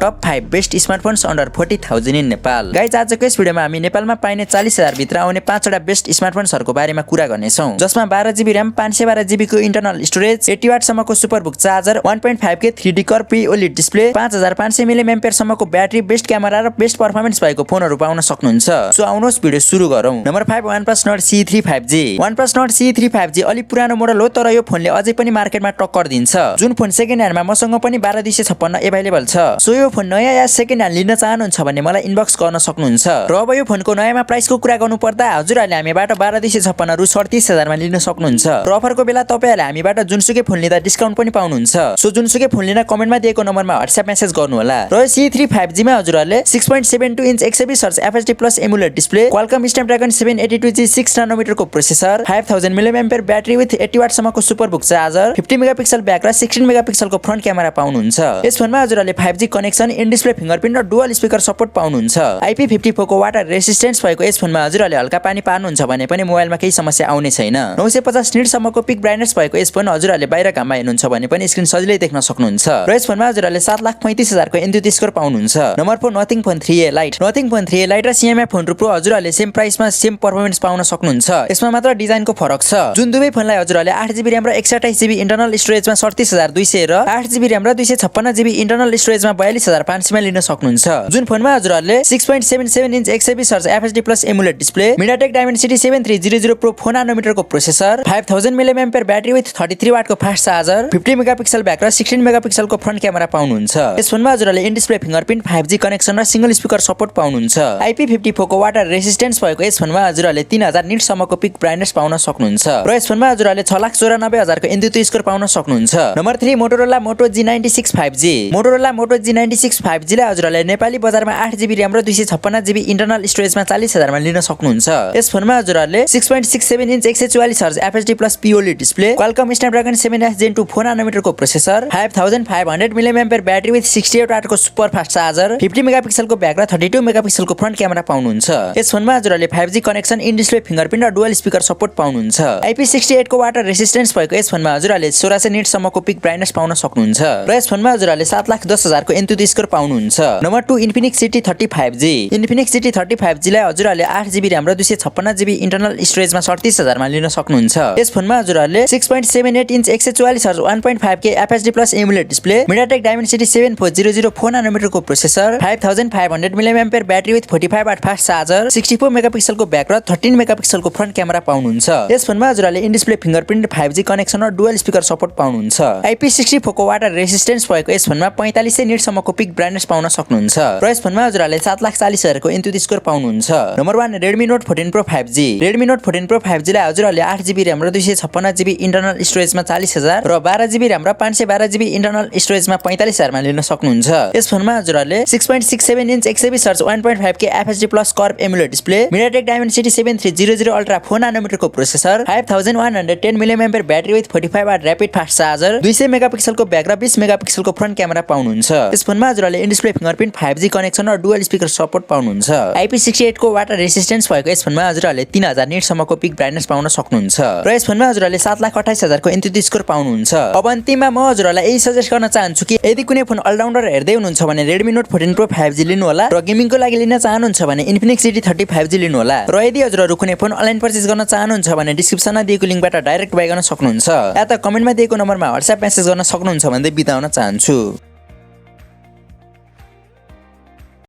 Top 5 best smartphones under 40,000 in Nepal. Guys आजको यस भिडियोमा हामी नेपालमा पाइने 40,000 भित्र आउने 5 वटा बेस्ट स्मार्टफोन्सहरुको बारेमा कुरा गर्नेछौं, जसमा 12GB र्याम, 512GB को इन्टरनल स्टोरेज, 80 वाट सम्मको SuperVOOC charger, 1.5K 3D curve pre OLED display, 5500 mAh सम्मको ब्याट्री, बेस्ट क्यामेरा र बेस्ट परफर्मेन्स भएको फोनहरु पाउन सक्नुहुन्छ। सो आउनुहोस् भिडियो सुरु गरौँ। Number 5 OnePlus Nord CE3 5G। OnePlus Nord CE3 5G अलि पुरानो मोडल हो, तर यो फोनले अझै पनि मार्केटमा टक्कर दिन्छ। जुन फोन सेकेन्ड ह्यान्डमा मसँग पनि 12256 अवेलेबल छ। सो यो फोन नयाँ या सेकेन्ड ह्यान्ड लिन चाहनुहुन्छ भने मलाई इनबक्स गर्न सक्नुहुन्छ। र अब यो फोनको नयाँमा प्राइसको कुरा गर्नु पर्दा हजुरहरुले हामीबाट 12256 रु 37000 मा लिन सक्नुहुन्छ। र अफरको बेला तपाईहरुले हामीबाट जुनसुकै फोन लिँदा डिस्काउन्ट पनि पाउनुहुन्छ। सो जुनसुकै फोन लिन कमेन्टमा दिएको नम्बरमा WhatsApp मेसेज गर्नु होला। र CE3 5G मा हजुरहरुले 6.72 inch 120 hertz FHD+ AMOLED display, Qualcomm Snapdragon 782G 6 nanometre को processor, 5000 mAh battery with 80 watt सम्मको सुपरबुक चार्जर, 50 मेगापिक्सल ब्याक र 16 मेगापिक्सलको फ्रन्ट क्यामेरा पाउनुहुन्छ। यस फोनमा हजुरहरुले 5G connection, in display fingerprint र डुअल स्पिकर सपोर्ट पाउनुहुन्छ। IP54 को वाटर रेसिस्टेन्स भएको यस फोनमा हजुरहरुले हल्का पानी पार्नुहुन्छ भने पनि मोबाइलमा केही समस्या आउने छैन। 950 निट सम्मको पिक ब्राइटनेस भएको यस फोन हजुरहरुले बाहिर घाममा हेर्नुहुन्छ भने पनि स्क्रिन सजिलै देख्न सक्नुहुन्छ। र यस फोनमा हजुरहरुले 7,35,000 को एन्ट्युटी स्कोर पाउनुहुन्छ। Number 4 Nothing Phone 3a Lite। Nothing Phone 3a Lite र CMI Phone Pro हजुरहरुले सेम प्राइसमा सेम परफर्मेन्स पाउन सक्नुहुन्छ। यसमा मात्र डिजाइनको फरक छ। जुन दुवै फोनलाई हजुरहरुले 8GB र्याम र 128GB इन्टरनल स्टोरेजमा 37200 र 8GB र्याम र 256GB इन्टरनल स्टोरेजमा 42500 मा लिन सक्नुहुन्छ। जुन फोनमा हजुरहरुले 6.77 inch 120 hertz FHD+ AMOLED display, MediaTek Dimensity 7300 Pro 4 नैनोमिटरको प्रोसेसर, 5000 mAh ब्याट्री विथ 33 वाटको फास्ट चार्जर, 50 मेगापिक्सल ब्याक र 16 मेगापिक्सलको फ्रन्ट क्यामेरा पाउनुहुन्छ। यस फोनमा हजुरहरुले in display fingerprint, 5G connection र सिंगल स्पिकर सपोर्ट पाउनुहुन्छ। IP54 को वाटर रेसिस्टेन्स भएको यस फोनमा हजुरहरुले 3000 निट सम्मको पिक ब्राइटनेस पाउन सक्नुहुन्छ। र यस फोनमा हजुरहरुले 6,94,000 को एन्ट्युटी स्कोर पाउन सक्नुहुन्छ। Number 3 Motorola Moto G96 5G। Motorola Moto G96 5G लाई हजुरहरुले नेपाली बजारमा 8GB र्याम र 256GB इन्टरनल स्टोरेजमा 40000 मा लिन सक्नुहुन्छ। यस फोनमा हजुरहरुले 6.67 inch 144 hertz FHD+ POLED display, Qualcomm Snapdragon 7S Gen 2 4 नैनोमिटरको प्रोसेसर, 5500 mAh ब्याट्री विथ 68 वाटको सुपर फास्ट चार्जर, 50 मेगापिक्सलको ब्याक र 32 मेगापिक्सलको फ्रन्ट क्यामेरा पाउनुहुन्छ। यस फोनमा हजुरहरुले 5G connection, in display fingerprint र डुअल स्पिकर सपोर्ट पाउनुहुन्छ। IP68 को वाटर रेसिस्टेन्स भएको यस फोनमा हजुरहरुले 1600 निट सम्मको पिक ब्राइटनेस पाउन सक्नुहुन्छ। र यस फोनमा हजुरहरुले 7,10,000 को एन्ट्युटी स्कोर पाउनुहुन्छ। Number 2 Infinix CT30 5G। Infinix CT30 5G लाई हजुरहरुले 8GB र्याम र 256GB इन्टरनल स्टोरेजमा 37000 मा लिन सक्नुहुन्छ। यस फोनमा हजुरहरुले 6.78 inch 144 hertz 1.5K FHD+ AMOLED display, MediaTek Dimensity 7400 4 नैनोमिटरको processor, 5500 mAh battery with 45 watt fast charger, 64 मेगापिक्सलको ब्याक र 13 मेगापिक्सलको फ्रन्ट क्यामेरा पाउनुहुन्छ। यस फोनमा हजुरहरुले in display fingerprint, 5G connection र डुअल स्पिकर सपोर्ट पाउनुहुन्छ। IP64 को वाटर रेसिस्टेन्स भएको यस फोनमा 4500 निट सम्मको पिक ब्राइटनेस पाउन सक्नुहुन्छ। र यस फोनमा हजुरहरुले 7,40,000 को एन्ट्युटी स्कोर पाउनुहुन्छ। Number 1 Redmi Note 14 Pro 5G। Redmi Note 14 Pro 5G लाई हजुरहरुले 8GB र्याम र 256GB इन्टरनल स्टोरेजमा 40000 र 12GB र्याम र 512GB इन्टरनल स्टोरेजमा 45000 मा लिन सक्नुहुन्छ। यस फोनमा हजुरहरुले 6.67 inch 120 hertz 1.5K FHD+ curve AMOLED display, MediaTek Dimensity 7300 Ultra 4 नैनोमिटरको processor, 5110 mAh battery with 45 watt rapid fast charger, 200 मेगापिक्सलको ब्याक र 20 मेगापिक्सलको फ्रन्ट क्यामेरा पाउनुहुन्छ। यस फोनमा हजुरहरुले in display fingerprint, 5G connection र डुअल स्पिकर सपोर्ट पाउनुहुन्छ। IP68 को वाटर रेसिस्टेन्स भएको यस फोनमा हजुरहरुले 3000 निट सम्मको पिक ब्राइटनेस पाउन सक्नुहुन्छ। र यस फोनमा हजुरहरुले 7,28,000 को एन्ट्युटी स्कोर पाउनुहुन्छ। अब अन्तिममा म हजुरहरुलाई यही सजेस्ट गर्न चाहन्छु कि यदि कुनै फोन अलराउन्डर हेर्दै हुनुहुन्छ भने Redmi Note 14 Pro 5G लिनु होला, र गेमिङको लागि लिन चाहनुहुन्छ भने Infinix CT30 5G लिनु होला। र यदि हजुरहरु कुनै फोन अनलाइन पर्चेज गर्न चाहनुहुन्छ भने डिस्क्रिप्सनमा दिएको लिंकबाट डाइरेक्ट बाइ गर्न सक्नुहुन्छ या त कमेन्टमा दिएको नम्बरमा WhatsApp मेसेज गर्न सक्नुहुन्छ भन्दै बिताउन चाहन्छु।